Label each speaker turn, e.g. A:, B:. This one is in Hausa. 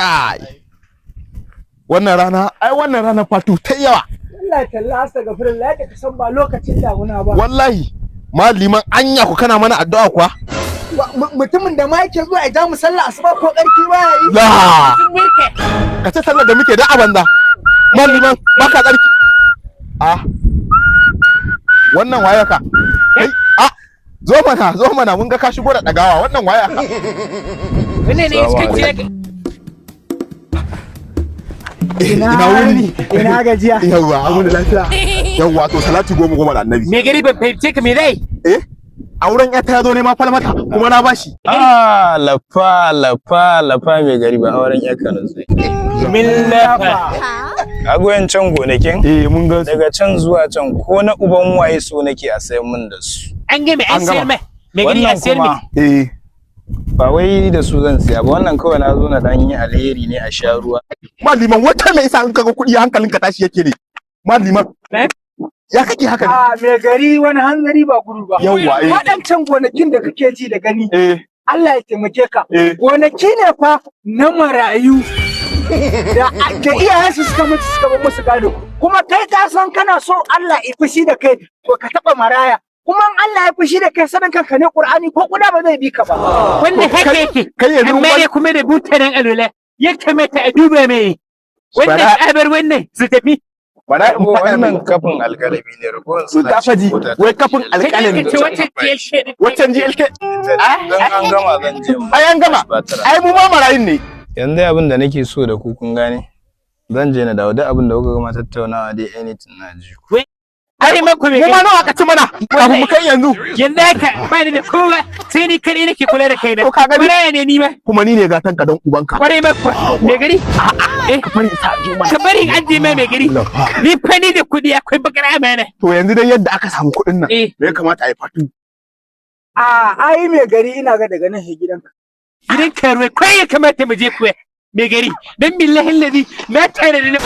A: Kai, wannan rana, ai wannan rana fatu ta yawa.
B: Allah talla, astaghfirullah, yadda ka san ba lokacin damuna ba.
A: Wallahi maliman, anya ku kana mana addu'a kuwa?
B: Mutumin da ma yake zuwa ya ja mu sallah asuba, ko karki ba ya yi.
A: La ka ce sallar da muke da a banza. Maliman, baka tsarki. Ah, wannan waye ka? Kai, ah, zo mana, zo mana, mun ga ka shigo da dagawa. Wannan waye ka?
C: Wannan ne iskanci ne.
A: Ina wuni?
B: Ina gajiya?
A: Yawwa, abu da lafiya? Yawwa, to salati goma goma da Annabi.
C: Me gari, ban fahimce ka, me dai?
A: Eh, auren yata ya zo nema falmata, kuma na bashi.
D: Ah, lafa, lafa, lafa, mai gari, ba auren yakka na zai.
C: Millafa.
D: Kaga can gonakin?
A: Eh, mun ga su.
D: Daga can zuwa can, ko na uban waye so nake a sayan mun da su.
C: An game, an
A: An gama.
C: sayar mai. Me gari,
D: Wannan
C: an sayar mai.
D: kuma ba wai da su zan siya ba, wannan kawai na zo na dan yi alheri ne a sha ruwa.
A: Maliman, wata mai isa in kaga kuɗi hankalinka tashi yake ne, maliman?
C: Eh?
A: Ya kake haka ne?
B: A mai gari, wani hanzari ba gudu ba.
A: Yawwa, eh.
B: Waɗancan gonakin da kake ji da gani, Allah ya taimake ka. Gonaki ne fa na marayu da iyayensu suka mutu suka bar musu gado. Kuma kai ka san kana so Allah ya fushi da kai, to ka taɓa maraya. Kuma in Allah ya fushi da kai, sanin kanka ne Qur'ani ko kuda ba zai bi ka ba.
C: Wannan haka yake.
A: Kai yanzu
C: Amma ne kuma da butanen alwala ya kamata a duba mai. Wannan tsabar wannan su tafi.
A: Bara in faɗa
D: Wannan
A: mai.
D: kafin alkalami ne, ragowar
A: Su
D: suna
A: ta faji
D: cikin mota.
A: Wai kafin
C: Kai
A: alƙalami.
C: ka ce wancan GLK ne.
A: Wancan GLK.
D: Dan an gama zan je.
A: Ai an gama. Ai mu ma marayun ne.
D: Yanzu dai abin da nake so da ku, kun gane? Zan je na dawo, duk abin da kuka gama tattaunawa dai, anything na ji ku.
C: Ai mako mai
A: Mu ma
C: gari.
A: nawa aka ci mana kafin mu kai yanzu?
C: Yanzu haka ba ni da kowa sai ni kaɗai nake kula da kaina.
A: To ka gani?
C: Maraya ne ni ma.
A: Kuma ni ne gatan ka don ubanka.
C: Kwarai mako. Mai gari. Eh,
A: ka bari sa ju mana.
C: Ka bari in ajiye mai gari. Ni fa ni da kuɗi akwai bakar amana.
A: To yanzu dai yadda aka samu kuɗin nan, me ya kamata a yi fatu?
B: A ai mai gari, ina ga daga nan sai gidanka.
C: Gidan karuwai kai ya kamata mu je kuwa. Mai gari, dan billahi lazi na tare da na